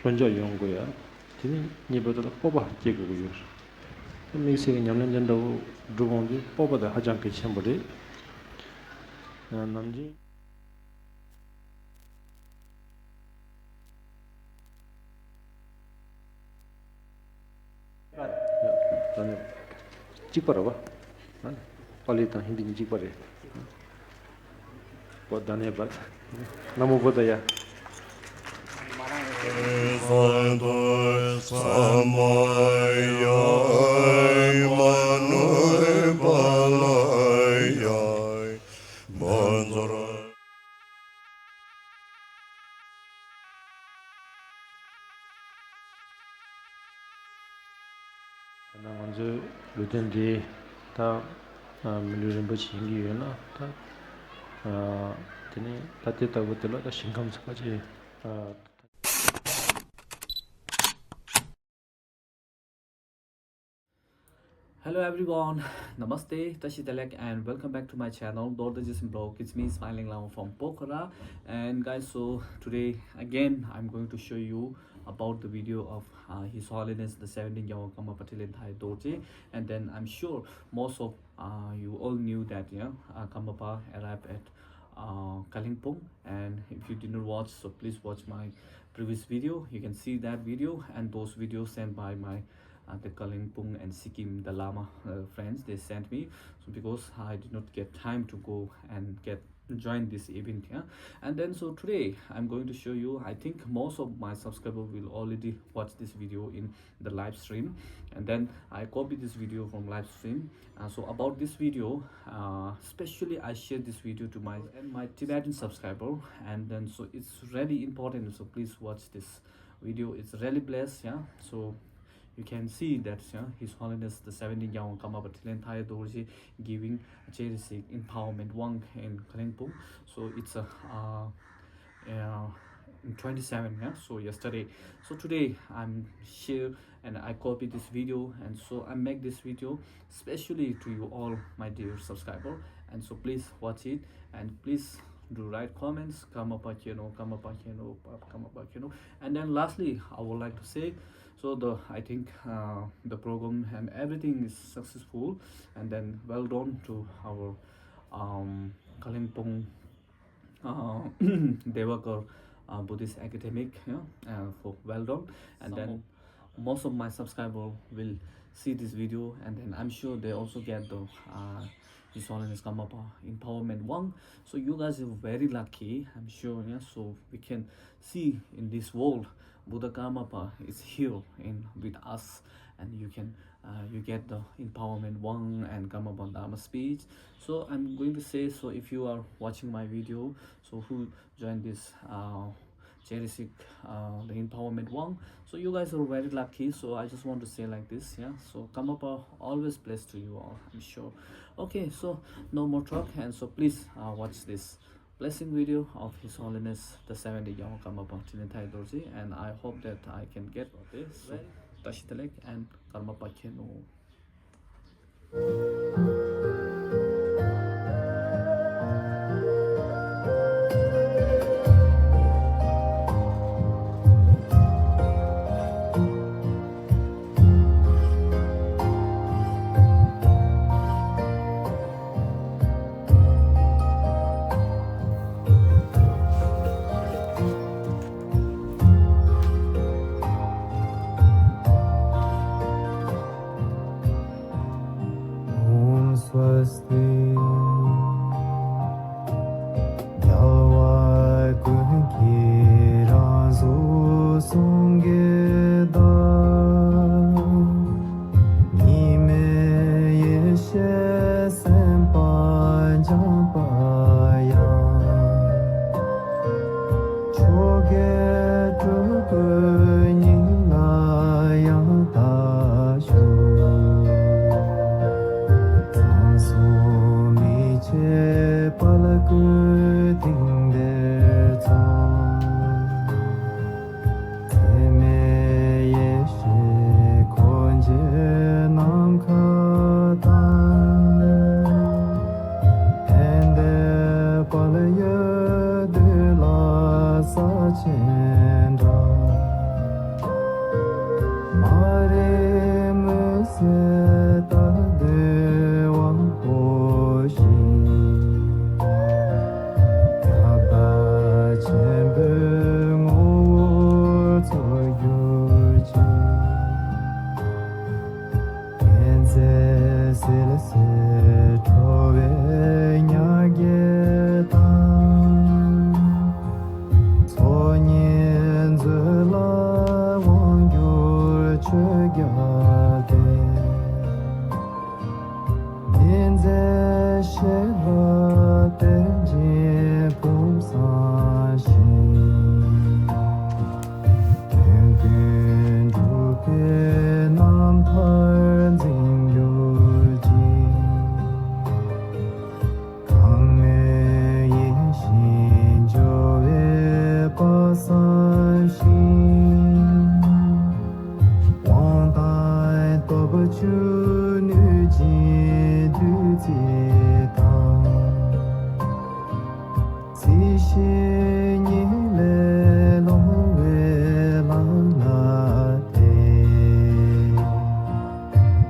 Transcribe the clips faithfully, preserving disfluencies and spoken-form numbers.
ལྷོད་འཇགས་ཡོང་དགོས་ཡ། དེ་ནས་གཉིས་པ་དེ་ལ་སྤོབས་པ་སྐྱེ་དགོས་ཀྱི་ཡོད་རེད། དམིགས་བསལ་གྱི་ཉམས་ལེན་དེ་འདྲ་བོ་སྒྲུབ་འོང་དུས་སྤོབས་པ་དེ་ཧ་ཅང་གལ་ཆེན་པོ་རེད། ནམ་རྒྱུན། ད་ནི་གཅིག་པ་རེད་བ། ཨ་ནི་པཱ་ལི་དང་ཧིན་དི་གཉིས་གཅིག་པ་རེད། བོད་ད་ནས་བར། ན་མོ་བོ་དྷ་ཡ། ད་ང་ཚོའི་ལུས་རྟེན་འདི་ད་མི་ལུས་རིན་པོ་ཆེ་ཡིན་གྱི་ཡོད་ན། ད་དེ་ནས་ད་དེ་ལྟ་བུ་དེ་ལ་ད་ཞིང་ཁམས་ཟེར་བ་ཅིག Hello everyone, Namaste, Tashi Delek, and welcome back to my channel, Dordajisim Blog. It's me, Smiling Lama from Pokhara. And guys, so today again, I'm going to show you about the video of uh, His Holiness the seventeenth Yawa Karmapa Thilin Thai Dorje. And then I'm sure most of uh, you all knew that, yeah, uh, Karmapa arrived at uh, Kalimpong. And if you did not watch, so please watch my previous video. You can see that video and those videos sent by my uh, the Kalimpong and Sikkim the Lama uh, friends they sent me. So because I did not get time to go and get join this event here. And then so today I'm going to show you, I think most of my subscribers will already watch this video in the live stream, and then I copy this video from live stream. Uh, so about this video, uh, specially I share this video to my and my Tibetan subscriber, and then so it's really important, so please watch this video. It's really blessed, yeah. So you can see that, yeah, His Holiness the seventeenth Yawa Karmapa Thilin Thaya Dorji giving Cherisik empowerment wang in Kalimpong. So it's a uh, uh, twenty-seven, yeah, so yesterday. So today I'm share and I copy this video, and so I make this video specially to you all, my dear subscriber. And so please watch it, and please do write comments, Karmapa Khyentse, Karmapa Khyentse, Karmapa Khyentse. And then lastly, I would like to say, so the I think uh, the program and everything is successful, and then well done to our um, Kalimpong uh, Devakar uh, Buddhist Academic, yeah, uh, for well done. And then most of my subscriber will see this video, and then I'm sure they also get the uh, His Holiness Karmapa empowerment wang. So you guys are very lucky, I'm sure. Yeah, so we can see in this world Buddha Karmapa is here in with us, and you can uh, you get the empowerment wang and Karmapa Dharma speech. So I'm going to say, so if you are watching my video, so who joined this uh, Cherisik uh, the empowerment wang, so you guys are very lucky. So I just want to say like this, yeah. So Karmapa always bless to you all, I'm sure. Okay, so no more talk, and so please uh, watch this blessing video of His Holiness the seventeenth Yawa Karmapa Thilin Thaya Dorji, and I hope that I can get this. So, Tashi Delek and Karmapa Khyentse. རྒྱལ་ཏེ། ཉི་ཟླའི་ཞལ་ལ་རྟེན་ཅིང་ཕུག་བསམ་ཞིང་། དོན་ཀུན་འགྲུབ་པའི་རྣམ་ཐར་འཛིན་གྱུར་ཅིག། གང་མོས་ཡིད་བཞིན་འཇོ་བའི་དཔལ་བསམ་ཞིང་། དབང་དང་སྟོབས་བཅུ་ནུས་ཀྱིས་བདུད་རྩི་དང་། ཚིག་བཞི་ཉིད་ལས་སློང་བའི་ལམ་སྣ་སྟེ།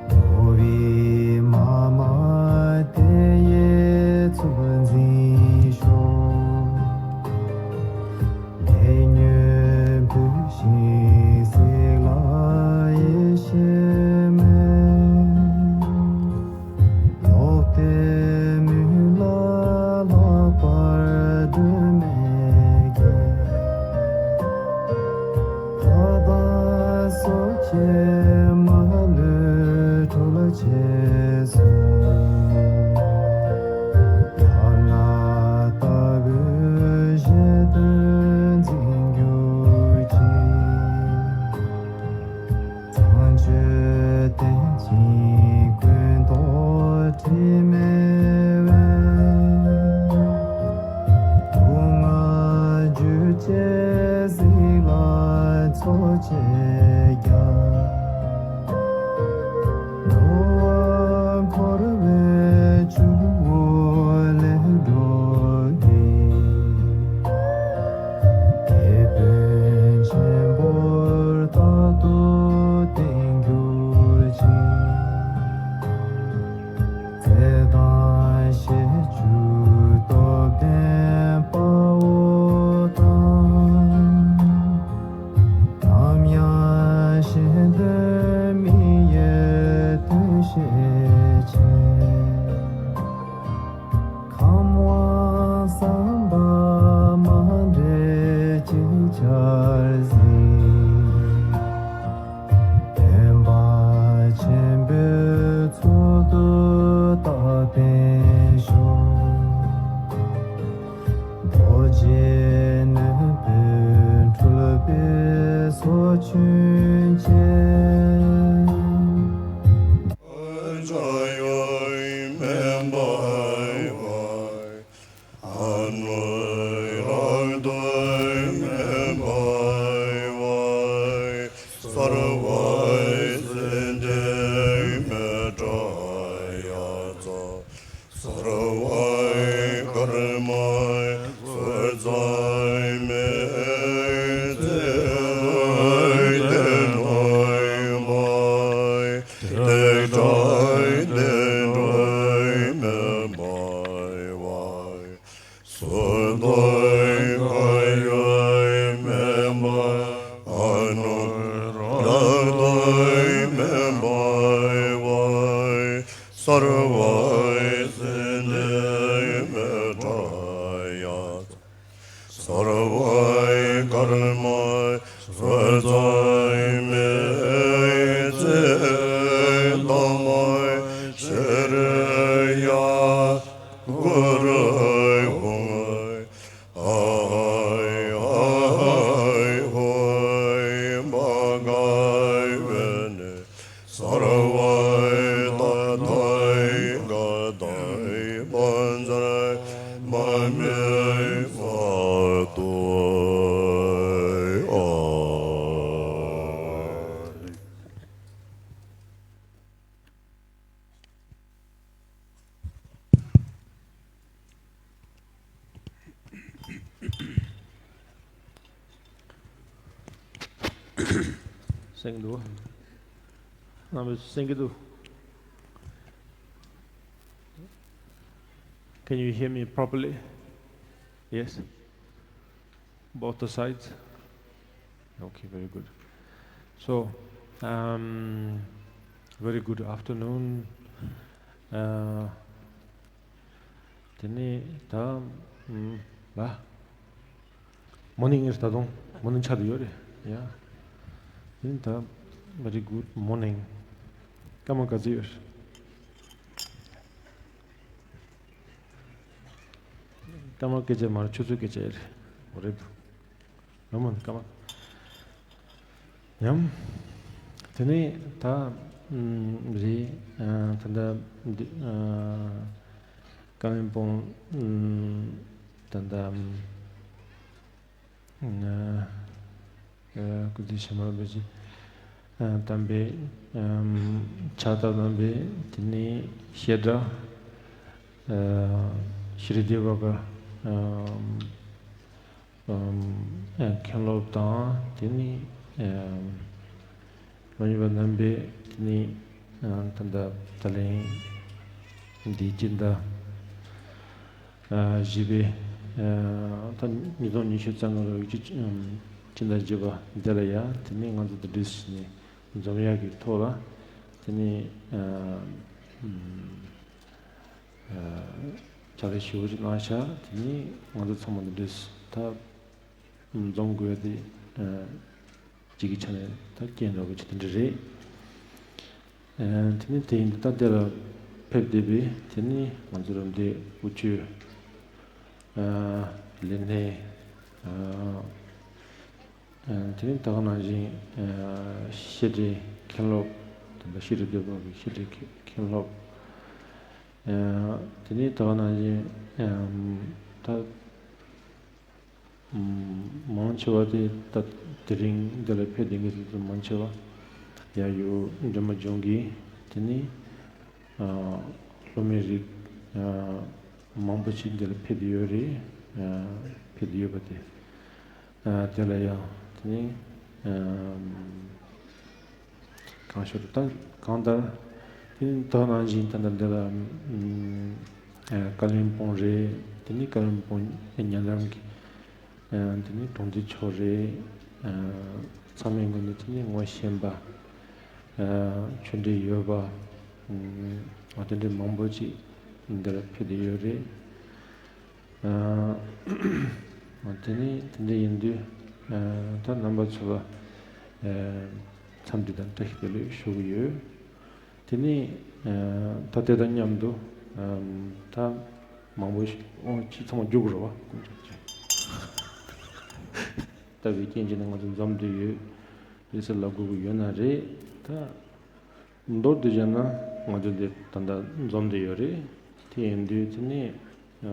འགྲོ་བའི་མ་མ་དེ་ཡི་ཚུལ་འཛིན་ཤོག། ལས་ཉོན་བུད་ཤིང་བསྲེགས་ལ་ཡེ་ཤེས་མེ། ལོག་སྟེ་མུན་ལ་ལྷག་པར་སྒྲོན་མེ་བརྒྱན། ལྷ་དང་སྲོག་གཅོད་མ་ལུས་སྒྲོལ་བྱེད་གསུམ། ཡང་ན་ལྟ་བུའི་གཞན་དོན་འཛིན་གྱུར་ཅིག། བཟང་སྤྱོད་བསྟན་ཅིང་ཀུན་རྟོག་དྲི་མེད་པའི། སྡུག་བསྔལ་རྒྱུ་བཅས་གཟིགས་ལ་འཚོ་བྱེད་རྒྱལ། འགྲོ་བ་འཁོར་བའི་ཆུ་བོ་ལས་སྒྲོལ་ཏེ། དེད་དཔོན་ཆེན་པོར་རྟག་ཏུ་བསྟེན་གྱུར་ཅིག། ཚེ་དང་ཤེས་བཅུ་སྟོབས་ལྡན་དཔའ་བོ་དང་། ནམ་ཡང་གཞན་དོན་མི་གཡོ་དོན་ཤེས་ཆེ། ཁམས་དབང་བསམ་པ་མ་འདྲེས་ཅིག་ཅར་གཟིགས། བསྟན་པ་ཆེན་པོའི་ཚུལ་དུ་རྟག་བརྟན་ཤོག། རྡོ་རྗེ་ནོར་བུས་སྤྲུལ་པའི་སོ་ཆུན་བཅས། གསན་གྱི་འདུག་རྣམ་པས་གསན་གྱི་འདུག Can you hear me properly? Yes? Both the sides? Okay, very good. So, um, very good afternoon. Uh, དེ་ནས་ད་ཨམ་ལ་མོར་ནིང་ཨིན་ད་དུང་མོར་ནིང་ཆགས་བསྡད་ཡོད་རེད་ཡ། དེ་ནས་ད་ Very good morning. སྐར་མ་ག་ཚོད་ཡོད། སྐར་མ་སྐད་ཆ་མ་རེད། ཆུ་ཚོད་སྐད་ཆ་རེད། འོ་རེད། ཡོད་མ་རེད་སྐར་མ། ཡང་། དེ་ནས་ད་ཨམ་རེད། ཨ་ད་ལྟ་འདི་ཨ་བཀའ་བློན་སྤུན་ཨམ་ད་ལྟ་ཨམ། ཨ་ཨ་སྐུ་ཚེ་ཞབས་པད་བརྟན་པ་ཅིག་ཨ་དམ་པའི་ཨམ་ཕྱག་བཏབ་གནང་བའི་དེ་ནས་བཤད་གྲྭ་ཨ་ཤེས་རིག་སྡེ་བ་ག་ཨམ་ཨམ་ཨ་མཁན་སློབ་དང་དེ་ནས་ཨམ་སློབ་གཉེར་བ་རྣམ་པས་དེ་ནས་ཨ་ད་ལྟ་ད་ལན་འདིའི་སྤྱི་ཟླ་ཨ་བཞི་པའི་ཨ་ད་ཉིས་སྟོང་ཉི་ཤུ་རྩ་ལྔ་ལོའི་སྤྱི་ཨམ་སྤྱི་ཟླ་བཞི་པ་འདི་ལ་ཡ་དེ་ནས་ང་ཚོ་དང་འབྲེལ་བྱས་ནས་འཛོམས་ཡག་གི་ཐོག་ལ་དེ་ནས་ཨ་ཨམ་ཨ་ཕྱག་ལས་ཞེ་པོ་ཅིག་གནང་ཤག་དེ་ནས་ང་ཚོ་ཚང་མ་དང་འབྲེལ་ད་འཛོམས་དགོས་དེ་ཨ་གཅིག་གི་ཆ་ནས་ད་རྐྱེན་འདྲ་བོ་ཅིག་དེ་འདྲ་རེད། ཨ་དེ་ནས་དེ་ཡིན་དུས་ད་དེ་ལ་ཕེབས་བསྡད་པའི་དེ་ནས་ང་ཚོ་རམ་འདེགས་དབུ་ཁྱུད་ཨ་ལས་སྣེ་ཨ་ཨ་དེ་ནས་ད་ག་ནང་བཞིན་ཨ་བཤད་གྲྭའི་མཁན་སློབ། དེ་འདྲ་ཤེས་རིག་སྡེ་བ་གི་བཤད་གྲྭའི་མཁན་སློབ། ཨ་དེ་ནས་ད་ག་ནང་བཞིན་ཨམ་ད་ཨམ་མང་ཆེ་བ་དེ་ད་དེ་རིང་འདི་ལ་ཕེབས་བསྡད་མཁན་དེ་ཚོ་མང་ཆེ་བ་ཡ་ཡུལ་འདྲ་མི་འབྱུང་གི། དེ་ནས་ཨ་སློབ་མའི་རིགས་ཨ་མང་པོ་ཞིག་འདི་ལ་ཕེབས་བསྡད་ཡོད་རེད། ཨ་ཕེབས་བསྡད་ཡོད་པ་དེ། ཨ་དེ་ལ་ཡང་དེ་ནས་ཨ་གང་ཞུ་རུ་ད་གང་ལྟར་དེ་ནས་ད་ནང་བཞིན་ད་ལྟ་འདི་ལ་ཨ་བཀའ་བློན་སྤུན་རེད། དེ་ནས་བཀའ་བློན་སྤུན་ཉེ་འགྲམ་གྱི་ཨ་དེ་ནས་གྲོང་སྡེ་མཆོག་རེད། ཨ་ཚང་མའི་ངོས་ནས་དེ་ནས་ངོ་ཤེས་པ་ཨ་ཆོས་འབྲེལ་ཡོད་པ་ཨ་དེ་འདྲའི་མང་པོ་ཅིག་འདིར་ཕེབས་བསྡད་ཡོད་རེད། ཨ་དེ་ནས་དེ་འདྲ་ཡིན་དུས་ཨ་ད་རྣམ་པ་ཚོ་ལ་ཨ་འཚམས་འདྲི་དང་བཀྲ་ཤིས་བདེ་ལེགས་ཞུ་གི་ཡོད། དེ་ནས་ཨ་ད་དེ་དང་མཉམ་དུ་ཨ་ད་མང་པོ་ཞིག་ཨོ་ཅི་ཚང་མ་རྒྱུགས་རོགས་ལྟ་བུའི་རྐྱེན་གྱིས་ནི་ང་ཚོ་འཛོམས་བསྡད་ཡོད་རེད་ཟེར་ལབ་དགོས་ཀྱི་ཡོད་ན་རེད། ད་མདོར་བསྡུས་བྱས་ན་ང་ཚོ་འདི་ད་ལྟ་འཛོམས་བསྡད་ཡོད་རེད། དེ་ཡིན་དུས་དེ་ནས་ཨ་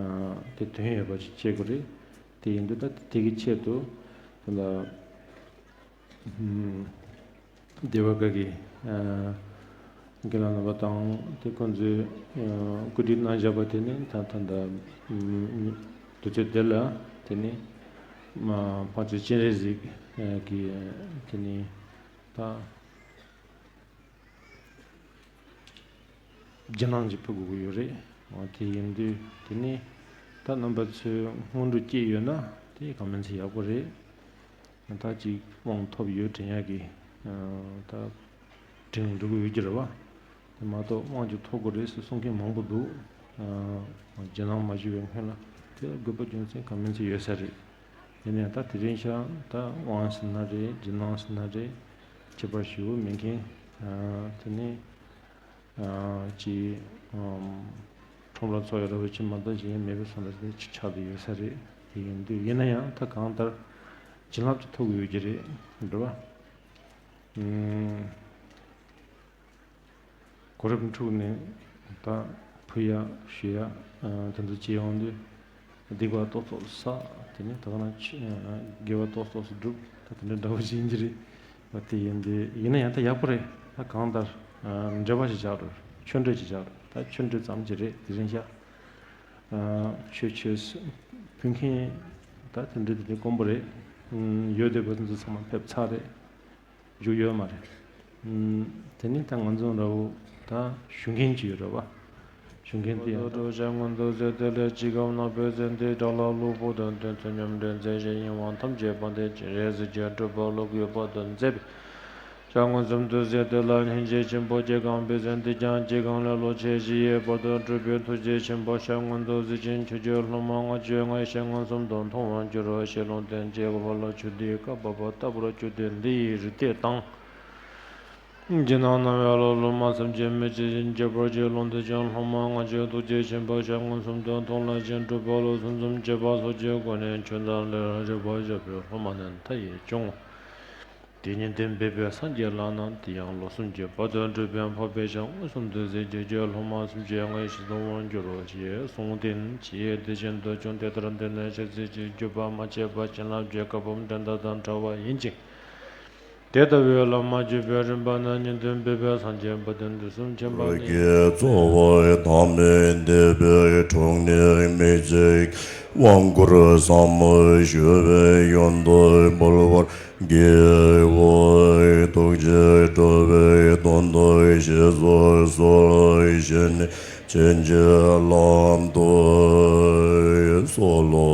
དེ་དོན་ཡོད་པ་ཞིག་བྱེད་དགོས་རེད། དེ་ཡིན་དུས་ད་དེ་གི་ཆེད་དུ་དེ་ལ་ཨམ་སྡེ་བ་འགའ་གི་ཨ་རྒན་ལགས་རྣམ་པ་དང་དེ་ཁོང་ཚོས་ཨ་བཀོད་སྒྲིག་གནང་བཞག་པ་དེ་ནི་ད་ད་ལྟ་ཨམ་དུས་ཚོད་དེ་ལ་དེ་ནི་ཨ་ཕ་ཚོའི་སྤྱན་རས་གཟིགས་ཨ་གི་དེ་ནི་ད། རྒྱུ་ནང་གཅིག་ཕུལ་དགོས་ཀྱི་ཡོད་རེད། འོ་དེ་ཡིན་དུས་དེ་ནི་ད་རྣམ་པ་ཚོས་སྔོན་འགྲོ་སྐྱེས་ཡོད་ན་དེ་གང་མིན་ཚེ་ཡག་པོ་རེད། ད་ཅིག་དབང་ཐོབ་ཡོད་དྲན་ཡག་གི་ད་དྲན་འགྲོ་གི་ཡོད་ཀྱི་རེད་བ། དེ་མ་གཏོགས་དབང་ཅིག་ཐོབ་དགོས་རེད་ཟེར་གསུང་མཁན་མང་པོ་འདུག་རྒྱུ་ནང་མ་ཞུ་བའི་སྔོན་ལ་དེ་དགོས་པ་རྒྱུ་མཚན་གང་མིན་ཚེ་ཡོད་ས་རེད། ཡིན་ནའང་ད་དེ་རིང་ཤག་ད་དབང་ཟེར་ན་རེད། རྒྱུ་ནང་ཟེར་ན་རེད། ཁྱད་པར་ཞེ་པོ་མེད་མཁན། ཨ་དེ་ནས་ཨ་ཅིག་ཨམ་ཁྲོམ་ར་ཚོགས་ཡ་ར་བ་ཅིག་མ་གཏོགས་གཞན་མེད་པའི་བསམ་པ་ཞིག་ཆགས་བསྡད་ཡོད་ས་རེད། དེ་ཡིན་དུས་ཡིན་ན་ཡང་ད་གང་ལྟར་བྱིན་རླབས་ཅིག་ཐོབ་ཀྱི་ཡོད་ཀྱི་རེད། འགྲོ་བ་ཨུམ། གོ་རིམ་དྲུག་ནས་ད་ཕུལ་ཡ་ཞུ་ཡ་ཨ་དེ་ཚོ་བྱེད་ཡོང་དུས་སྡིག་པ་ཏོག་ཏོག་བསགས། དེ་ནས་ད་ག་ན་ཆོས་ཨ་དགེ་བ་ཏོག་ཏོག་སྒྲུབ། ད་དེ་འདྲ་འདྲ་བོ་ཞིག་ཡིན་གྱི་རེད། ད་དེ་ཡིན་དུས་ཡིན་ན་ཡང་ད་ཡག་པོ་རེད། ད་གང་ལྟར་ཨ་འབྲེལ་བ་ཞིག་བཞག་རོགས། ཆོས་འབྲེལ་ཞིག་བཞག་རོགས། ད་ཆོས་འབྲེལ་ཙམ་གྱི་རེད། དེ་རིང་ཤག་ཨ་ཆོས་ཆོས་ཕུལ་མཁན་ད་དེ་འདྲ་དེ་འདྲ་དཀོན་པོ་རེད། ཨུམ་ཡོད་བསྡད་པ་དེ་ཚོ་ཚང་མ་ཕེབས་ཚར་རེད། རྒྱུ་ཡོད་མ་རེད། ཨུམ། དེ་ནི་ད་ང་ཚོ་འདྲ་བོ་ད་ཞུ་མཁན་ཅིག་ཡོད་རེད་བ། ཞུ་མཁན་དེ་ཡང་ད། ཞལ་ངོ་འདུག་ཟེར་དེ་ལས་ཅི་གམ་ན་བོད་ཟེར་འདི་དགྲ་ལ་ལུག་པོ་དང་དོན་ཚུལ་མཉམ་འབྲེལ་མཛད་བཞིན་ཡིན་དབང་ཐམས་ཅད་དཔལ་ལྡན་སྤྱན་རས་གཟིགས་ཀྱི་སྤྲུལ་པ་ལུགས་ཡོད་པ་དང་མཛད་པའི། ཞལ་ངོ་འཛུམ་འདུག་ཟེར་དེ་ལ་སྙིང་རྗེ་ཆེན་པོ་སྐྱེ་གམ་བོད་ཟེར་འདི་ཀྱང་ཅི་གམ་ལས་ལོ་ཆེ་བཞི་ཡས་བར་དུ་སྤྲུལ་པའི་ཐུགས་རྗེ་ཆེན་པོ་ཞལ་ངོ་འདུག་ཟེར་ཅིང་ཆུ་སྐྱོར་ལྷུང་མ་ལྔ་བཅུ་ལྔའི་ཞལ་ངོ་གསུམ་དུ་མཐོང་བར་འགྱུར་རོ། ཞལ་ལུང་བསྟན་བཅས་ཀྱི་བར་ལ་ཆུ་འདིའི་བསྐལ་པ་པ་ལྟ་བུར་གྱུར་ཏེ་འདི་ཡི་རི་ལྟས་དང་། རྗེས་གནང་གནང་བའི་བླ་སློབ་མ་སེམས་ཅན་མི་བརྗེད་ཅིང་། བརྗེད་པར་བྱེད་ལུང་བསྟན་ཅིང་། སློབ་མ་ལྔ་བརྒྱ་ཐུགས་རྗེ་ཆེན་པོ་ཞལ་མངོན་སུམ་དུ་མཐོང་ལ་ཞེན་སྒྲུབ་པ་ལུགས་གསུམ་གསུམ་བྱེད་པ་སོགས་ཀྱི་སྒོ་ནས་ཆོས་དང་ལས་རིག་པ་བཤད་པའི་སློབ་མ་རྣམས་མཐའ་ཡས་བྱུང་། དེ་ཉིད་དུ་འབད་པའི་སངས་རྒྱས་ལག་ན་དེ་ཡང་ལོ་གསུམ་གྱི་བར་དུ་སྒྲུབ་པའི་འཕགས་པའི་ཞལ་མངོན་སུམ་དུ་གཟིགས་ཀྱི་རྗེས་སློབ་མ་སེམས་ཅན་ལྔ་ཡི་ཞིང་དུ་དབང་བསྒྱུར་རོ་ཞེས་གསུངས་ཏེ། ཇི་སྙེད་དེ་བཞིན་དུ་བྱུང་། དེ་ལྟར་འདི་ནི་ཞལ་གཟིགས་ཀྱི་བརྒྱུད་པ་མ་ཆད་པ་བྱིན་རླབས་ཀྱི་བཀའ་འབུམ་འགྲན་ཟླ་དང་བྲལ་བ་ཡིན་ཅིང་། དེ་ལྟ་བུའི་བླ་མ་བརྒྱུད་པའི་རིམ་པ་ནི་ཉིད་དུ་འབད་པའི་སངས་རྒྱས་པ་དང་དུས་གསུམ་མཁྱེན་པ་ཉིད་ཀྱི་གཙོ་བོ་དམ་པའི་བདེ་བའི་དྲུང་ནས་མི་འཇིགས་དབང་བསྐུར་ཟབ་མོ་ཞུ་བའི་ཡོན་དུ་འབུལ་བར་བགྱིའོ། ཐུགས་རྗེས་སྒྲུབ་པའི་དོན་དུ་ཞེས་སོགས་སུ་བཞེས་ནས་བྱིན་གྱིས་བརླབ་ཏུ་གསོལ་ལོ།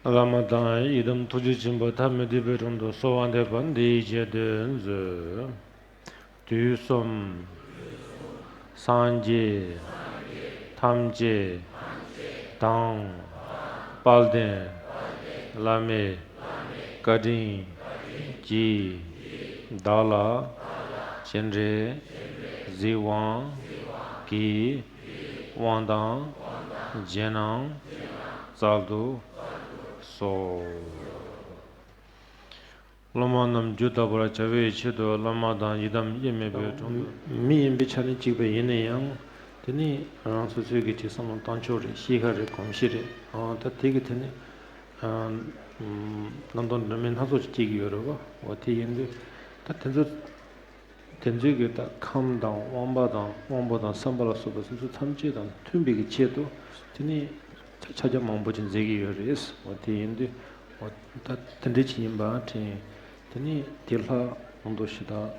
བླ་མ་དང་ཡི་དམ་ཐུགས་རྗེ་ཆེན་པོ་ཐ་མི་དད་པའི་དྲུང་དུ་གསོལ་བ་འདེབས་པ་འདི་ཡི་རྗེས་ཟློས་མཛོད། དུས་གསུམ་སངས་རྒྱས་ཐམས་ཅད་དང་། དཔལ་ལྡན་བླ་མའི་བཀའ་དྲིན་གྱིས་བདག་ལ་སྤྱན་རས་གཟིགས་དབང་གི་དབང་ཐང་རྗེས་གནང་སྩལ་དུ་གསོལ། སློབ་མ་རྣམས་རྒྱུད་དག་པར་བྱ་བའི་ཆེད་དུ་བླ་མ་དང་ཡི་དམ་དབྱེར་མེད་པའི་དྲུང་དུ། མི་ཡིན་པའི་ཆ་ནས་གཅིག་པ་ཡིན་ན་ཡང་། དེ་ནི་རང་སོ་སོའི་གི་ཅིག་བསམ་བློ་བཏང་ཕྱོགས་རེད། གཤིས་ཀ་རེད། གོམས་གཤིས་རེད། ཨང་། ད་དེ་གི་དེ་ནི་ཨང་། རྣམ་རྟོག་འདྲ་མིན་སྣ་ཚོགས་ཤིག་སྐྱེ་གི་ཡོད་རེད་བ། འོ་དེ་ཡིན་དུས་ད་དེ་ཚོ། དེ་ཚོའི་གི་ད་ཁམས་དང་དབང་པོ་དང་དབང་པོ་དང་བསམ་པ་ལ་སོགས་པ་སོ་སོ་ཐམས་ཅད་དང་མཐུན་པའི་གི་ཆེད་དུ་དེ་ནི་ཕྱག་རྒྱ་མང་པོ་ཅིག་མཛད་ཀྱི་ཡོད་རེད། འོ་དེ་ཡིན་དུས་འོ་ད་དེ་འདྲ་ཅིག་ཡིན་པ་དྲན། དེ་ནི་དེ་ལྷག་རྣམ་རྟོག་ཞེ་དྲག་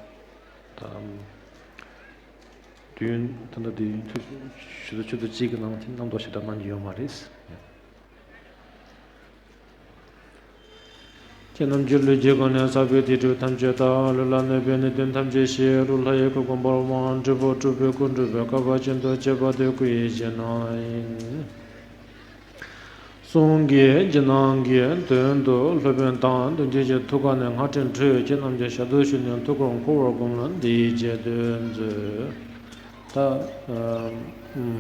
ད་དུས་ཡུན་ད་ལྟ་དུས་ཡུན་ཆུ་ཚོད་ཆུ་ཚོད་གཅིག་གི་ནང་དེ་རྣམ་རྟོག་ཞེ་དྲག་གནང་རྒྱུ་ཡོད་མ་རེད། ཁྱེད་རྣམས་ཀྱི་ལུས་ཀྱི་སྒོ་ནས་བསགས་པའི་སྡིག་སྒྲིབ་ཐམས་ཅད་དག། ལུས་ལ་གནོད་པའི་ནད་གདོན་ཐམས་ཅད་ཞི། རུ་ལྷ་ཡི་གོ་འཕང་པོར་དབང་། སྒྲིག་པ་སྒྲུབ་པའི་སྐུ་འགྲུབ་པའི་བསྐལ་པ་ཅན་དུ་སྤྱད་པ་དེ་སྐུ་ཡི་རྗེས་གནང་ཡིན། གསུང་གི་རྗེས་གནང་གི་དོན་དུ་སློབ་དཔོན་དང་དོན་གཅིག་གི་ཐུགས་ཀ་ནས་སྔགས་ཕྲེང་འཕྲོས། ཁྱེད་རྣམས་ཀྱི་ཞབས་ཏོག་ཞུས་ནས་ཐུགས་ཁར་འཁོར་བར་བསྒོམ་ལ་འདི་ཡི་རྗེས་ཟློས་མཛོད། ད་ཨ་ཨམ།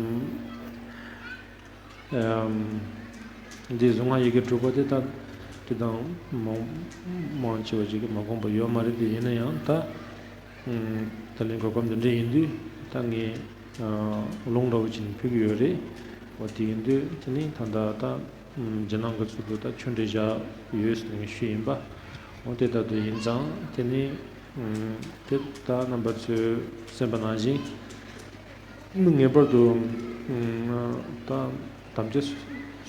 ཨམ། འདི་གཟུངས་སྔགས་ཡི་གེ་དྲུག་པ་དེ་ད་དེ་དང་མང་མང་ཆེ་བ་ཅིག་གིས་མ་གོམས་པ་ཡོད་མ་རེད། དེ་ཡིན་ན་ཡང་ད་ཨམ། ད་ལན་གོ་སྐབས་འདི་འདྲ་ཡིན་དུས་ད་ངས་ཨ་ལུང་འདྲ་བོ་ཅིག་ཕུལ་གྱི་ཡོད་རེད། འོ་དེ་ཡིན་དུས་དེ་ནི་ད་ལྟ་ད་ཨམ། རྗེས་གནང་གི་ཚུལ་དུ་ད་ཆོས་འབྲེལ་བཞག་ཡོད་ཟེར་ནས་ཞུས་ཡིན་པ། འོ་དེ་ལྟར་དུ་ཡིན་ཙང་དེ་ནི་ཨམ། དེ་ད་རྣམ་པ་ཚོས་གསན་པ་ནང་བཞིན། ངེས་པར་དུ་ད་དམ་བཅའ་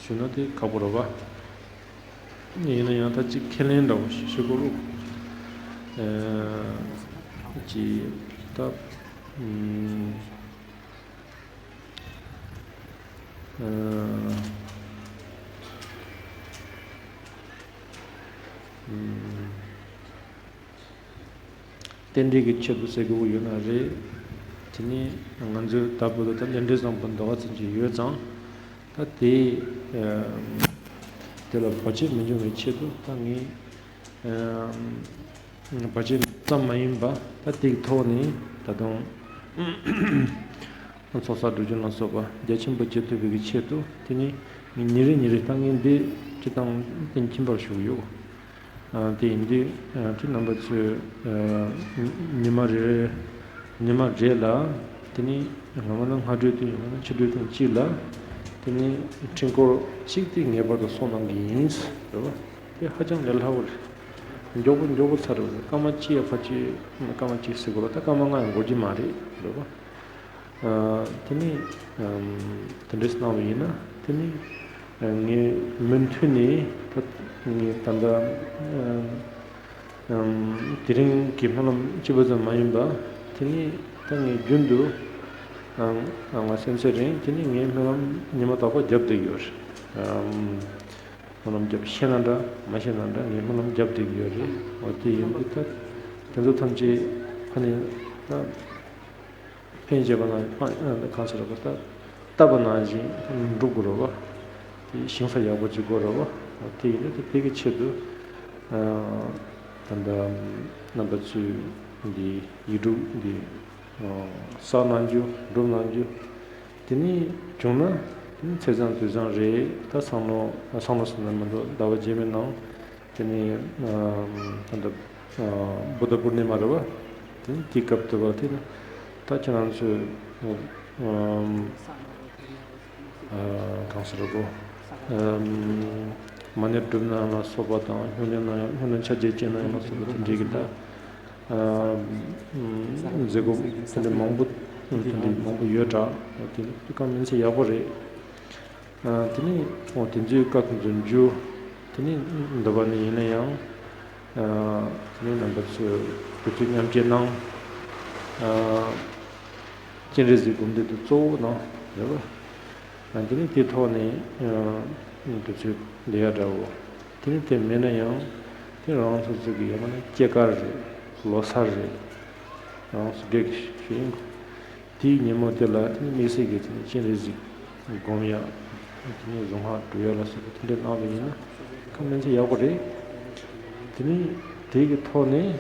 ཞུ་ན་དེ་ཁག་པོ་རེད་བ། ཡིན་ན་ཡང་ད་ཅིག་ཁས་ལེན་འདྲ་བོ་ཞིག་ཞུ་དགོས་རུ། ཅིག་ད་རྟེན་འབྲེལ་གྱི་ཆེད་དུ་ཟེར་དགོས་ཀྱི་ཡོད་ན་རེད། དེ་ནི་ང་ཚོའི་ད་བར་དུ་ད་ལས་འབྲས་བཟང་པོ་འདོད་པ་ཙམ་ཅིག་ཡོད་ཙང་། ད་དེ་དེ་ལ་བར་ཆད་མི་འབྱུང་བའི་ཆེད་དུ་ད་ངས་བར་ཆད་ཙམ་མ་ཡིན་པ་ད་དེའི་ཐོག་ནས་ད་དུང་ཚོགས་བསགས་སྒྲུབ་སྦྱོང་ལ་སོགས་པ་རྒྱ་ཆེན་པོ་བྱེད་ཐུབ་པའི་ཆེད་དུ་དེ་ནི་ངས་ཉིན་རེ་ཉིན་རེ་ད་ངས་འདི་སྤྱིར་བཏང་གཏན་ཁྱིམ་པར་ཞུགས་ཡོད། ཨ། དེ་ཡིན་དུས། ཨ། ཁྱེད་རྣམ་པ་ཚོས། ཨ། ཉི་མ་རེ་རེ། ཉི་མ་རེ་ལ། དེ་ནི་ང་མ་ན་སྔ་དྲོའི་དུས་ཡིན་ན་ཕྱི་དྲོའི་ཐེངས་གཅིག་ལ། དེ་ནི་ཕྲེང་སྐོར་གཅིག་དེ་ངེས་པར་དུ་སྲུང་གནང་གི་ཡིན། རེད་བ། དེ་ཧ་ཅང་ལས་སླ་བོ་རེད། མགྱོགས་པོ་མགྱོགས་པོ་ཚར་རེད་བ། སྐར་མ་གཅིག་ཡ་ཕལ་ཆེར་སྐར་མ་གཅིག་ཟེར་དགོས་རེད། ད་སྐར་མ་ལྔ་ཡང་འགོར་གྱི་མ་རེད། རེད་བ། ཨ། དེ་ནི། ཨམ། དེ་འདྲས་གནང་བ་ཡིན་ན། དེ་ནི། ཨ། ངས་མུ་མཐུད་ནས་ད་ངས་ད་ལྟ། ཨམ། དེ་རིང་གི་སྨོན་ལམ་གཅིག་པ་ཙམ་མ་ཡིན་པ། དེ་ནི་ད་ངས་རྒྱུན་དུ། ཨ། ང་སེམས་ཚེ་རིང་དེ་ནི་ངས་སྨོན་ལམ་ཉི་མ་རྟག་པར་རྒྱབ་བསྡད་ཡོད་རེད། ཨམ། སྨོན་ལམ་རྒྱབ་ཤེས་ན་འདྲ་མ་ཤེས་ན་འདྲ་ངས་སྨོན་ལམ་རྒྱབ་བསྡད་ཀྱི་ཡོད་རེད། འོ་དེ་ཡིན་དུས་ད་དེ་ཚོ་ཐམས་ཅད་ཕ་ནས་ད། ཕན་བྱེད་པ་ན་གང་ཟེར་བ་ད་བཏབ་པ་ནང་བཞིན་འགྲུབ་དགོས་རེད་བ། དེ་ཞིང་ས་ཡག་པོ་ཅིག་དགོས་རེད་བ། དེ་ཡིན་ན་དེ་དེ་གི་ཆེད་དུ་ད་ལྟ་རྣམ་པ་ཚོས་འདི་ཡིག་སྒྲུབ་འདི་བསགས་གནང་རྒྱུ་སྒྲུབ་གནང་རྒྱུ། དེ་ནས་བྱུང་ན་དེ་ནས་ཚེས་བཟང་དུས་བཟང་རེད། ད་སང་ལོ་སང་ལོ་ཟེར་ན་མི་འདུག་ཟླ་བ་རྗེས་མའི་ནང་དེ་ནས་ད་ལྟ་བུདྡྷ་པུར་ནི་མ་རེད་བ། དེ་ནས་དེའི་སྐབས་དུ་བ་དེ་ནས་ད་ཁྱེད་རང་ཚོས་གང་ཟེར་གོ་མ་ཎི་སྒྲུབ་ན་ཡང་ལ་སོགས་པ་དང་སྨྱུང་གནས་ན་ཡང་སྨྱུང་གནས་ཕྱག་རྒྱ་བཅས་ན་ཡང་ལ་སོགས་པ་དེ་འདྲའི་གི་ད། མཛད་སྒོ་དེ་འདྲ་མང་པོ་དེ་འདྲ་མང་པོ་ཡོད་དྲ། དེ་ནི་དཀའ་མིན་ཚེ་ཡག་པོ་རེད། དེ་ནི་འོ་དེ་ཚོའི་བཀའ་ཁོང་ཚོ་འཇུ། དེ་ནི་འདོད་པ་ནི་ཡིན་ན་ཡང་དེ་ནི་རྣམ་པ་ཚོས་དུས་ཚོད་མཉམ་སྐྱེལ་གནང་། སྤྱན་རས་གཟིགས་སྒོམ་བཟླས་དེ་གཙོ་བོ་གནང་རེད་བ། དེ་ནི་དེ་ཐོག་ནས་དུས་ཚོད་ལས་ཡ་འདྲ་བོ། དེ་ནི་དེ་མེད་ན་ཡང་དེ་རང་སོ་སོ་གི་ཡང་ན་སྐྱེས་སྐར་རེད། ལོ་གསར་རེད། རང་སོ་སྒེག་ཞུ་ཡིན། དེའི་ཉིན་མོ་དེ་ལ་དེ་ནི་དམིགས་བསལ་གྱི་དེ་ནི་སྤྱན་རས་གཟིགས་སྒོམ་ཡ། དེ་ནི་གཟུངས་སྔགས་སྒྲུབ་ཡ་ལ་སོགས་པ་དེ་འདྲ་གནང་བ་ཡིན་ན་ཁ་མིན་ཚེ་ཡག་པོ་རེད། དེ་ནི་དེ་གི་ཐོག་ནས་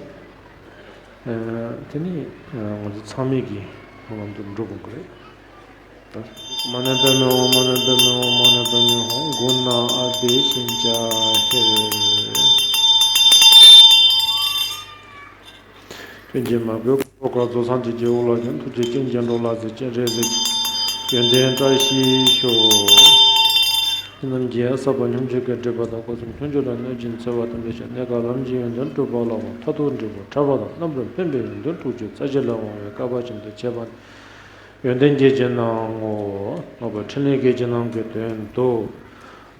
དེ་ནི་ང་ཚོ་ཚང་མས་ཀྱི་ལམ་དུ་འགྲོ་དགོས་ཀྱི་རེད། མ་ཎི་པདྨེ་ཧཱུྃ། མ་ཎི་པདྨེ་ཧཱུྃ། མ་ཎི་པདྨེ་ཧཱུྃ། གུ་ཎ་ཨ་བི་ཤིན་ཅ་ཧེ། ཀུན་མཁྱེན་མ་བུ་ཀུན་ཐོག་དཀར་རྫོགས་སངས་རྒྱས་ཀྱི་འོག་ལ་ཡང་ཐུགས་རྗེ་ཅན་གྱི་འགྲོ་ལ་ཟེར་སྤྱན་རས་གཟིགས་ཡོན་ཏན་བཀྲ་ཤིས་ཤོག་རྣམས་ཀྱིས་བསགས་པ་སྙོམས་འཇུག་གི་སྒྲིབ་པ་དང་སྒོ་གསུམ་མཐུན་འཇུག་ལ་གནོད་ཅིང་འཚེ་བ་དམ་པའི་ཆོས་གནས་སྐབས་ལམ་གྱི་ཡོན་ཏན་སྒྲུབ་པ་ལ་དབང་མཐར་ཐུག་འབྲས་བུ་ཕྲ་བ་དང་རྣམ་རོལ་པདྨའི་ཡོན་ཏན་དྲུག་ཅུ་རྩ་བཞི་ལ་དབང་བའི་སྐལ་པ་ཅན་དུ་བྱས་པ་ནི། ཡོན་ཏན་གྱི་རྗེས་གནང་ངོ་། ལྷག་པའི་ཕྲིན་ལས་ཀྱི་རྗེས་གནང་གི་དོན་དུ།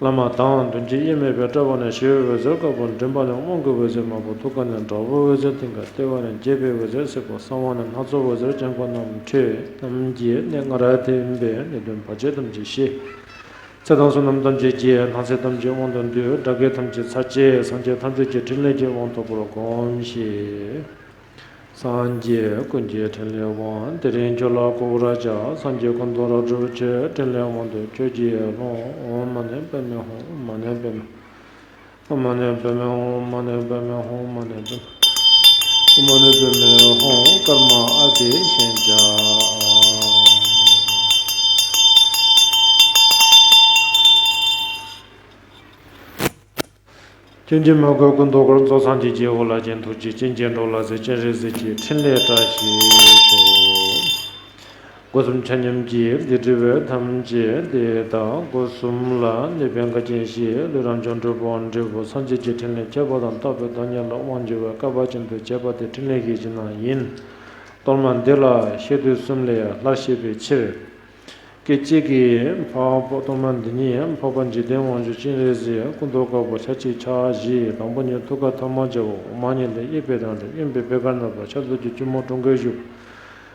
བླ་མ་དང་དོན་གྱི་དབྱེར་མེད་པའི་སྐྲ་བོ་ནས་ཞི་བའི་འོད་ཟེར་དཀར་པོ། མགྲིན་པ་ནས་དབང་གི་འོད་ཟེར་དམར་པོ། ཐུགས་ཀ་ནས་དྲག་པོའི་འོད་ཟེར་མཐིང་ག། ལྟེ་བ་ནས་རྒྱས་པའི་འོད་ཟེར་སེར་པོ། གསང་བ་ནས་སྣ་ཚོགས་འོད་ཟེར་ལྗང་གུ་རྣམས་འཕྲོས། རྣམས་ཀྱིས་གནས་ལྔ་རབ་བརྟན་པའི་ནད་གདོན་བར་ཆད་ཐམས་ཅད་ཞི། ཚེ་དང་བསོད་ནམས་ཐམས་ཅད་རྒྱས། སྣང་སྲིད་ཐམས་ཅད་དབང་དུ་འདུས། དགྲ་བགེགས་ཐམས་ཅད་ཚར་བཅད། སངས་རྒྱས་ཐམས་ཅད་ཀྱི་ཕྲིན་ལས་ཀྱི་དབང་ཐོབ་པར་སྒོམས་ཤིག་སངས་རྒྱས་ཀུན་གྱི་ཕྲིན་ལས་དབང་། དེ་རིང་ཁྱོད་ལ་གུས་པར་བྱ། སངས་རྒྱས་ཀུན་ཏུ་རབ་སྒྲུབ་ཆེ། ཕྲིན་ལས་དབང་དུ་ཁྱོད་ཀྱིས་ལོངས། ཨོཾ་མ་ཎི་པདྨེ་ཧཱུྃ། མ་ཎི་པདྨེ། ཨོཾ་མ་ཎི་པདྨེ་ཧཱུྃ། མ་ཎི་པདྨེ་ཧཱུྃ། མ་ཎི་པདྨེ། ཨོཾ་མ་ཎི་པདྨེ་ཧཱུྃ། ཀརྨ་ཨ་བི་ཤིན་ཅ། ཀུན་མཁྱེན་མ་བུ་ཀུན་ཐོག་དཀར་རྫོགས་སངས་རྒྱས་ཀྱི་འོག་ལ་ཡང་ཐུགས་རྗེ་ཅན་གྱི་འགྲོ་ལ་ཟེར་སྤྱན་རས་གཟིགས་ཀྱི་ཕྲིན་ལས་བཀྲ་ཤིས་ཤོག་སྒོ་གསུམ་ཆ་མཉམ་གྱིས་བདེ་འབྲེལ་བའི་ཐམས་ཅད་བདེ་དང་སྒོ་གསུམ་ལ་ནུས་པའི་འགལ་རྐྱེན་ཞི། ལུས་རང་བྱུང་འགྲོ་བའི་འབྲས་བུ་སངས་རྒྱས་ཀྱི་ཕྲིན་ལས་ཁྱད་པར་དང་རྟག་པའི་བདག་ཉིད་ལ་དབང་བསྒྱུར་བའི་སྐལ་པ་ཅན་དུ་བྱས་པ་དེ་ཕྲིན་ལས་ཀྱི་གཞི་རྣམས་ཡིན། གཏོར་མ་འདི་ལ་བཤད་དུས་གསུམ་ལས་སླར་བཤད་པའི་ཕྱིར། སྐད་ཅིག་གིས་འཕགས་པ་གཏོར་མ་འདི་ཉིད་འཕགས་པ་འཇིག་རྟེན་དབང་ཕྱུག་སྤྱན་རས་གཟིགས་སྐུ་མདོག་དཀར་པོ་ཕྱག་གཅིག་ཕྱག་བཞི། དང་པོ་ཉིད་ཐུགས་ཀར་ཐལ་མོ་སྦྱར་བ། འོག་མ་ཉིད་ལ་གཡས་པའི་བྲང་ཁྲ། གཡོན་པས་པད་དཀར་བསྣམས་པ། ཕྱག་མཛུབ་ཀྱི་སྐྱིལ་མོ་ཀྲུང་གིས་བཞུགས།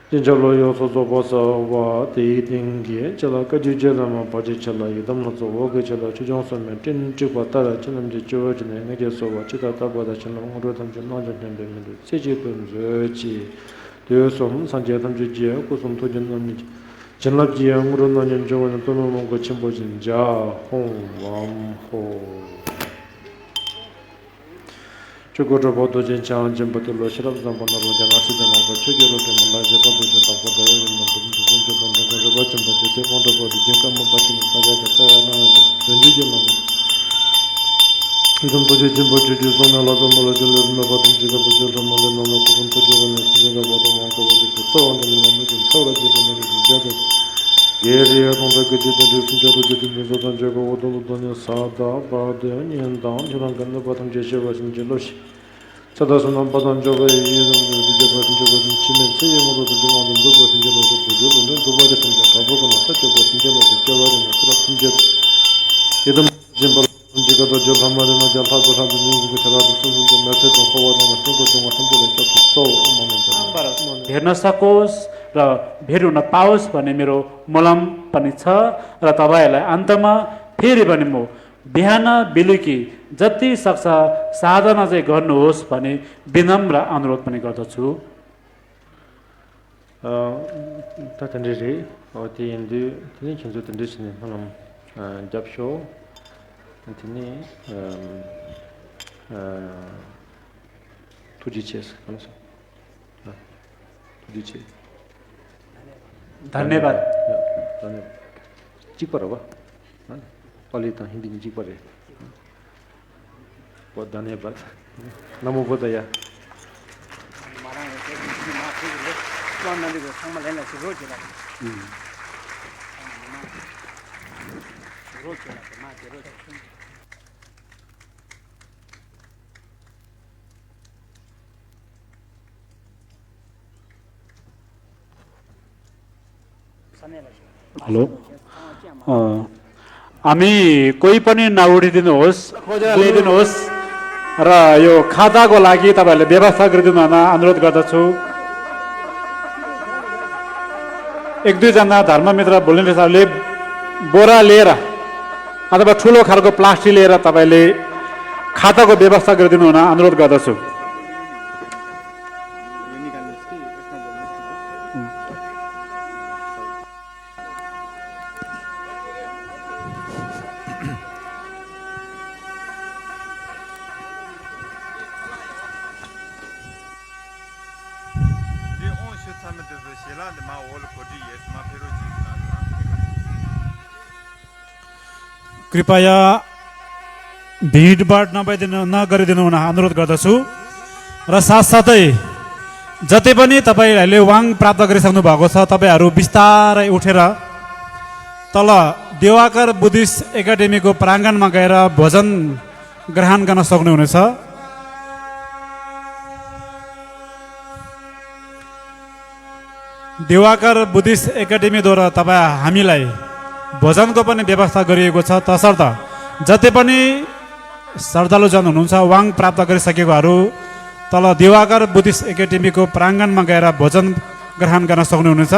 སྤྱན་ཆབ་ལོ་ཡོངས་སུ་རྫོགས་པར་གསལ་བ། དེའི་སྟེང་གི་ཕྱི་ལ་བཀའ་བརྒྱུད་བརྒྱད་ལ་མ་བར་གྱི་ཕྱི་ལ་ཡི་དམ་ལྷ་ཚོགས། འོག་གི་ཕྱི་ལ་ཆོས་སྐྱོང་སྲུང་མའི་སྤྲིན་དཀྲིགས་པ་ལྟར། ཕྱི་རྣམས་ཀྱི་སྤྱི་བོར་གྱུར་ནས་ལྔ་བརྒྱ་གསོལ་བ། ཇི་ལྟར་བཏབ་པ་དང་བྱིན་རླབས་དངོས་གྲུབ་ཐམས་ཅད་རྣམ་འཇོམས་བརྟན་པའི་མི་འགྲོ་རྩེ་གཅིག་ཏུ་མཛོད་ཅིག་དུས་གསུམ་སངས་རྒྱས་ཐམས་ཅད་ཀྱི་སྐུ་གསུང་ཐུགས་ཀྱི་རྣམ་སྨིན་གྱི་བྱིན་རླབས་ཀྱིས་དངོས་གྲུབ་རྣམ་གཉིས་འབྱུང་བ་ནི་གཏོར་མའི་དབང་བསྐུར་ཆེན་པོ་བཞིན་བྱ། ཧཱུྃ་ཝཾ་ཧོ། ཆོས་སྐུ་གྲུབ་པ་རྡོ་རྗེ་འཆང་ཆེན་པོ་ཏེ་ལོ་ཤེས་རབ་བཟང་པོ་ནོར་བུ་རྒྱ་ནག་སྲིད་དེ་མང་པོ་ཆོས་ཀྱི་རོལ་པའི་མི་ལ་བཞད་པ་རྡོ་རྗེ་དྭགས་པོ་ཟླ་བའི་ཡུམ་ནོར་བུ་འདི་ཚོ་འཇོམས་པ་འདྲེན་མགོན་རོལ་པ་ཆེན་པོ་རྗེ་བཙུན་དབང་དྲག་པོ་རིགས་ལྡན་ཀརྨ་པ་ཆེན་པོ་ས་ཆ་གི་རྩ་བའི་སྣང་བ་དང་དོན་བརྒྱུད་ཀྱི་ལམ་ཡི་དམ་རྡོ་རྗེ་ཆེན་པོ་ཆོས་ཀྱི་གསུང་ནས་ལྷ་ཚོགས་མ་ལ་ཕྱིན་ལས་སྨོན་པ་ཐམས་ཅད་ཀྱི་རྡོ་རྗེ་ལྷ་མོ་ལས་རྣམས་ལ་སྐུ་གསུང་ཐུགས་ཀྱི་དབང་ནས་སེམས་ཅན་གྱི་བར་དུ་དབང་བསྐུར་བ་ཞིག་ཏུ་གསོལ་བ་འདེབས་ནས་ལམ་རིམ་གྱི་ཚེ་བ་རྗེ་བཙུན་མི་ལུས་ཀྱི་མཚོ་ར་རྗེ་བཙུན་མི་ལུས་ཀྱི་རྒྱ་དང་། རྒྱལ་རིགས་སྟོང་དང་སྐུ་མཆེད་དོན་གྲུབ་སུམ་བརྒྱ་རྡོ་རྗེ་དེ་མི་བཟོད་དང་བརྗོད་དགོས་འོ་དོན་དུ་བདག་ནི་ས་དང་བར་དོའི་གཉེན་དང་ཐོད་རང་གི་གནོད་པ་ཐམས་ཅད་ཞི་བར་བྱིན་གྱིས་རློབས་ཤིག་ཚེ་དང་བསོད་ནམས་དཔལ་དང་འབྱོར་པ་ཡི་ཡིད་དམ་དུ་འདི་རྒྱས་པར་བྱིན་གྱིས་རློབས་ཤིག་འཆི་མེད་ཚེ་ཡི་དངོས་གྲུབ་ཐམས་ཅད་དབང་དུ་འགྲུབ་པར་བྱིན་གྱིས་རློབས་ཤིག་བུ་གུ་ལུང་བསྟན་འདུག་པ་ཅི་ཐམས་ཅད་དྲག་པོའི་སྒོ་ནས་ས་གཅོད་པར་བྱིན་གྱིས་རློབས་ཤིག་སྐྱེ་བ་རིང་ནས་ཚེ་རབས་ཐམས་ཅད་ཡི་དམ་སྦྱིན་པ་ལ་འཇིགས་དཀའ་རྡོ་རྗེ་ལྷ་མོ་རེ་མ་རྒྱལ་ལྷ་བུ་ལྷ་བུ་ཉིད་གཟུགས་ཀྱི་ཤ་ར་དུ་སོ་སོ་ཀྱི་མེ་ཚེ་དང་འཁོར་བ་དང་སྐྱེ་དགུའི་སྡུག་བསྔལ་ཐམས་ཅད་ལས་སྐྱོབ་ཚུལ་གསོལ། ཨོཾ་མ་ཎི་པདྨེ། དྷེ་ན་ས་ཀོ་ས་ར་བྷེ་རུ་ན་པའོ་ས་པ་ནི་མེ་རུ་མོ་ལམ་པ་ནི་ཚ་ར་ཏ་བ་ཡ་ལ་ཨན་ཏ་མ་ཕེ་རི་པ་ནི་མོ་བི་ཧ་ན་བི་ལུ་ཀི་ཛ་ཏི་སག་ས་ས་ད་ན་ཟེ་གར་ནོ་ས་པ་ནི་བི་ནམ་ར་ཨ་ནུ་རོ་ད་པ་ནི་གར་ད་ཚུ། ཨ། ད་དེ་འདྲ་རེད། ཨོ་དེ་ཡིན་དུས་དེ་ནས་ཁྱེད་ཚོ་དེ་འདྲ་བྱས་ནས་སྨོན་ལམ་ཨ་རྒྱབ་ཤོག་དེ་ནས་ཨ་ཨ་ཐུགས་རྗེ་ཆེ། གང་སོང་། ཨ་ཐུགས་རྗེ་ཆེ། धन्यवाद। ཡ། धन्यवाद། གཅིག་པ་རེད་པ། ཨ་ནི་པཱ་ལི་དང་ཧིན་དི་གཉིས་གཅིག་པ་རེད། बहुत धन्यवाद। नमो बुद्धाय। हेलो। अ, हामी कोही पनि नउठिदिनुहोस्, खोजेर ल्याइदिनुहोस् र यो खाजाको लागि तपाईँहरूले व्यवस्था गरिदिनु हुन अनुरोध गर्दछु। एक दुईजना धर्ममित्र भोलिन्टियर्सहरूले बोरा लिएर अथवा ठुलो खालको प्लास्टिक लिएर तपाईँले खाजाको व्यवस्था गरिदिनु हुन अनुरोध गर्दछु। कृपया भिडभाड नभइदिनु, नगरिदिनु हुन अनुरोध गर्दछु। र साथसाथै जति पनि तपाईँहरूले वाङ प्राप्त गरिसक्नु भएको छ, तपाईँहरू बिस्तारै उठेर तल दिवाकर बुद्धिस्ट एकाडेमीको प्राङ्गणमा गएर भोजन ग्रहण गर्न सक्नुहुनेछ। दिवाकर बुद्धिस्ट एकाडेमीद्वारा तपाईँ हामीलाई भोजनको पनि व्यवस्था गरिएको छ। तसर्थ जति पनि श्रद्धालुजन हुनुहुन्छ, वाङ प्राप्त गरिसकेकोहरू तल दिवाकर बुद्धिस्ट एकाडेमीको प्राङ्गणमा गएर भोजन ग्रहण गर्न सक्नुहुनेछ।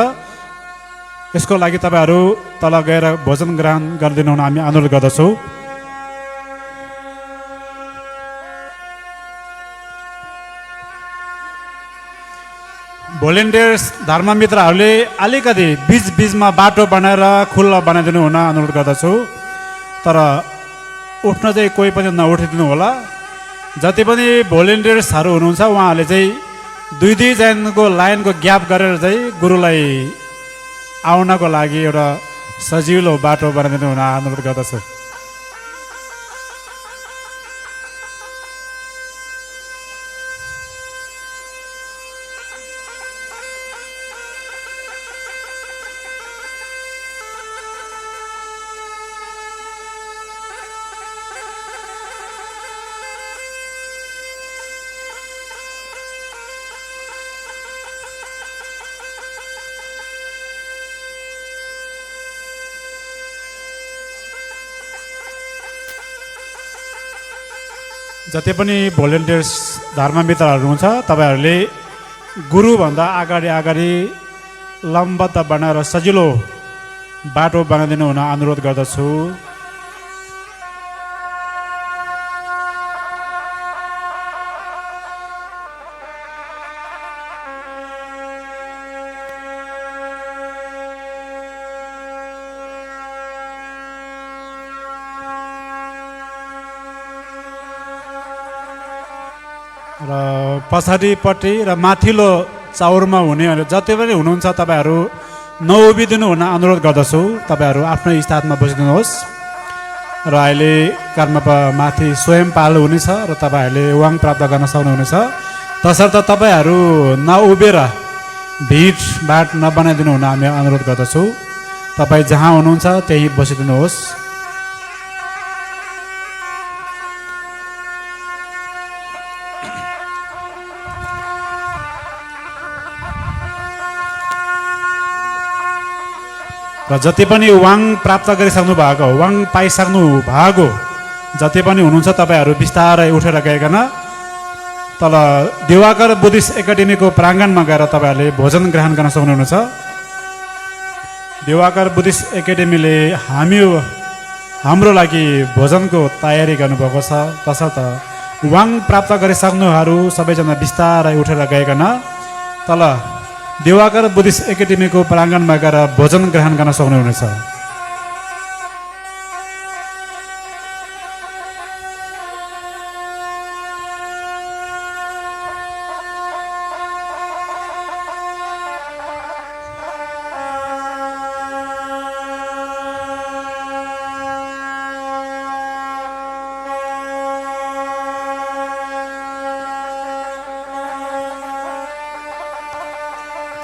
यसको लागि तपाईँहरू तल गएर भोजन ग्रहण गरिदिनु हुन हामी अनुरोध गर्दछौँ। भोलिन्टियर्स धर्ममित्रहरूले अलिकति बिचबिचमा बाटो बनाएर खुल्ला बनाइदिनु हुन अनुरोध गर्दछु। तर उठ्न चाहिँ कोही पनि नउठिदिनु होला। जति पनि भोलिन्टियर्सहरू हुनुहुन्छ, उहाँहरूले चाहिँ दुई दुईजनाको लाइनको ग्याप गरेर चाहिँ गुरुलाई आउनको लागि एउटा सजिलो बाटो बनाइदिनु हुन अनुरोध गर्दछु। जति पनि भोलिन्टियर्स धर्ममित्रहरू हुनुहुन्छ, तपाईँहरूले गुरुभन्दा अगाडि अगाडि लम्बद्ध बनाएर सजिलो बाटो बनाइदिनु हुन अनुरोध गर्दछु। र पछाडिपट्टि र माथिल्लो चौरमा हुनेहरू जति पनि हुनुहुन्छ, तपाईँहरू नउभिदिनु हुन अनुरोध गर्दछु। तपाईँहरू आफ्नो स्थानमा बसिदिनुहोस्। र अहिले कर्मपा माथि स्वयं पाल हुनेछ र तपाईँहरूले वाङ प्राप्त गर्न सक्नुहुनेछ। तसर्थ तपाईँहरू नउभेर भिडभाड नबनाइदिनु हुन हामी अनुरोध गर्दछौँ। तपाईँ जहाँ हुनुहुन्छ, त्यहीँ बसिदिनुहोस्। र जति पनि वाङ प्राप्त गरिसक्नु भएको, वाङ पाइसक्नु भएको जति पनि हुनुहुन्छ, तपाईँहरू बिस्तारै उठेर गइकन तल दिवाकर बुद्धिस्ट एकाडेमीको प्राङ्गणमा गएर तपाईँहरूले भोजन ग्रहण गर्न सक्नुहुनेछ। दिवाकर बुद्धिस्ट एकाडेमीले हामी, हाम्रो लागि भोजनको तयारी गर्नुभएको छ। तसर्थ वाङ प्राप्त गरिसक्नुहरू सबैजना बिस्तारै उठेर गइकन तल दिवाकर बुद्धिस्ट एकेडेमीको प्राङ्गणमा गएर भोजन ग्रहण गर्न सक्नुहुनेछ।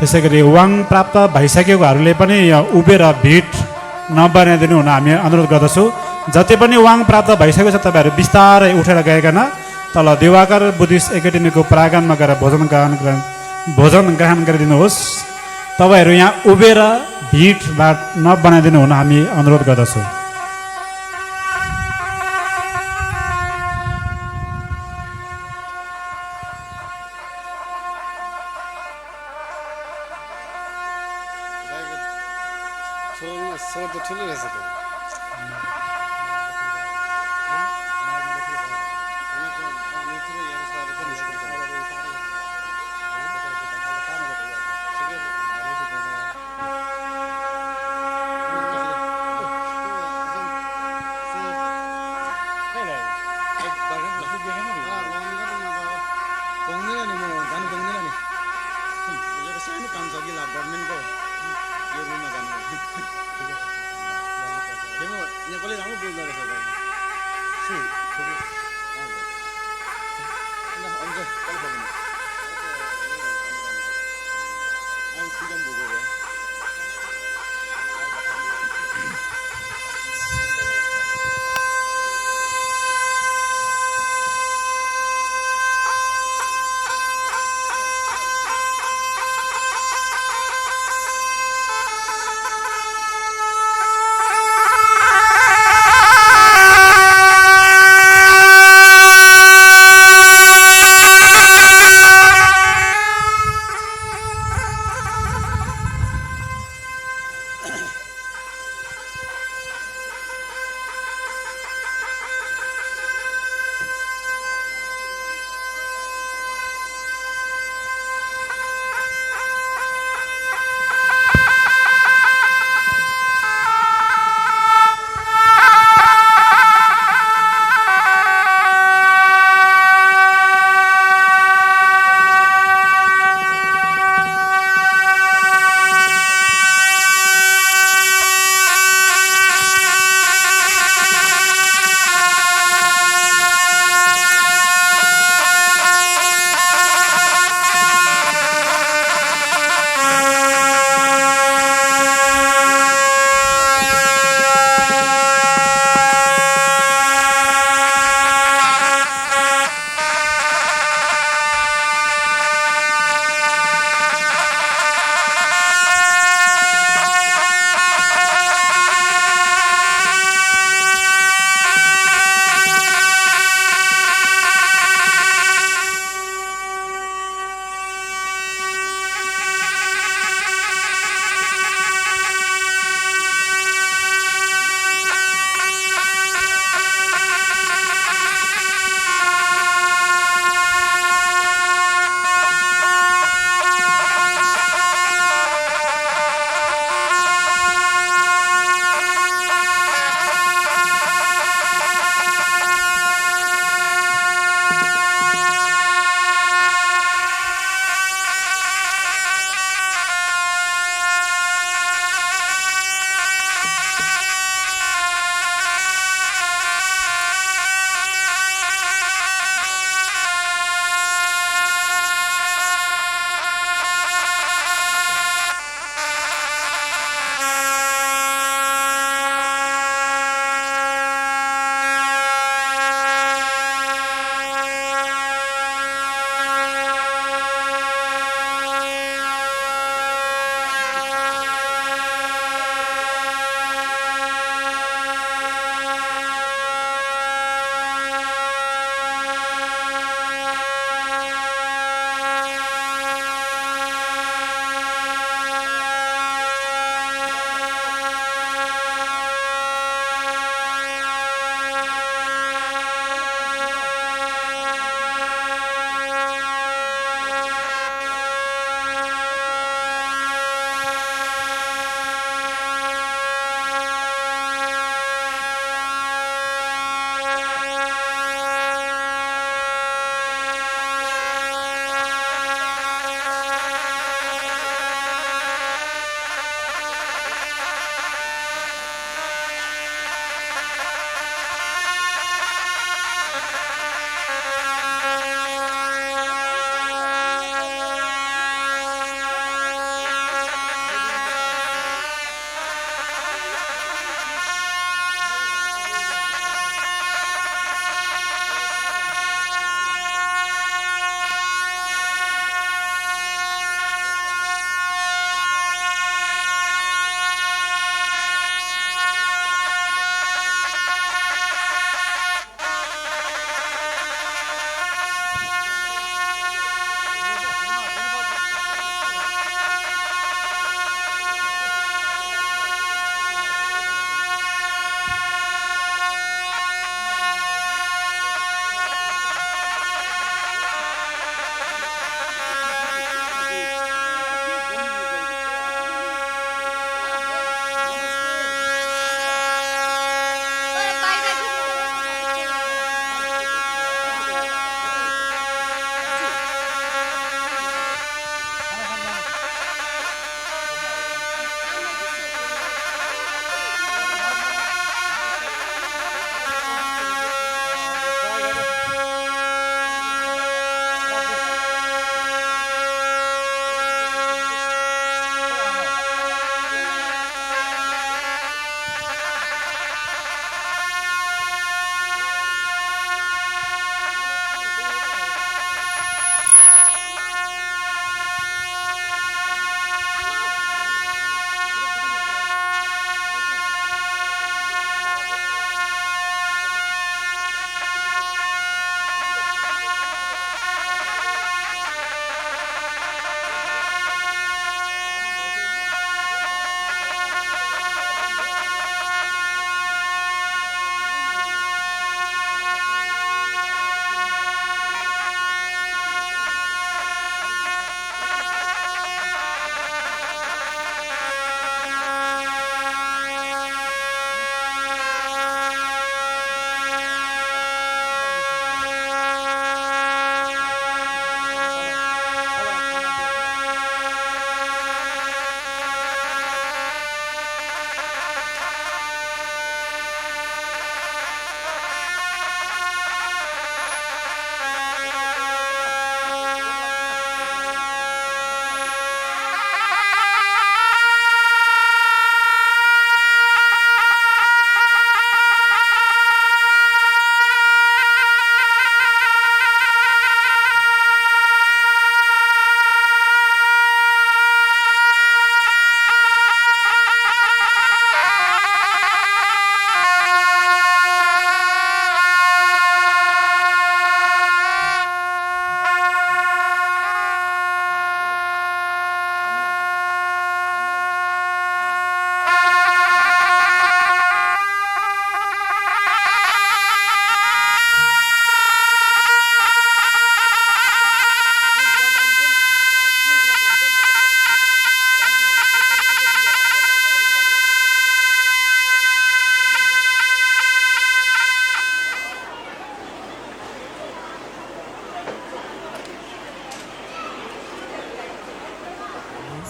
त्यसै गरी वाङ प्राप्त भइसकेकोहरूले पनि यहाँ उभिएर भिड नबनाइदिनु हुन हामी अनुरोध गर्दछु। जति पनि वाङ प्राप्त भइसकेको छ, तपाईँहरू बिस्तारै उठेर गइकन तल दिवाकर बुद्धिस्ट एकेडेमीको प्राङ्गणमा गएर भोजन ग्रहण, भोजन ग्रहण गरिदिनुहोस्। तपाईँहरू यहाँ उभिएर भिड भाड नबनाइदिनु हुन हामी अनुरोध गर्दछु। दाइको स्वर, स्वर त ठुलो रहेछ त।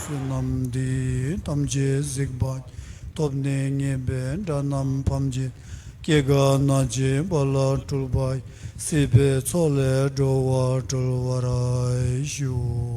བསོད་ནམས་འདི་ཡིས་ཐམས་ཅད་གཟིགས་པ་ཉིད། ཐོབ་ནས་ཉེས་པའི་དགྲ་རྣམས་ཕམ་བྱས་ཏེ། སྐྱེ་རྒ་ན་འཆིའི་རྦ་རླབས་འཁྲུགས་པ་ཡི། སྲིད་པའི་མཚོ་ལས་འགྲོ་བ་སྒྲོལ་བར་ཤོག།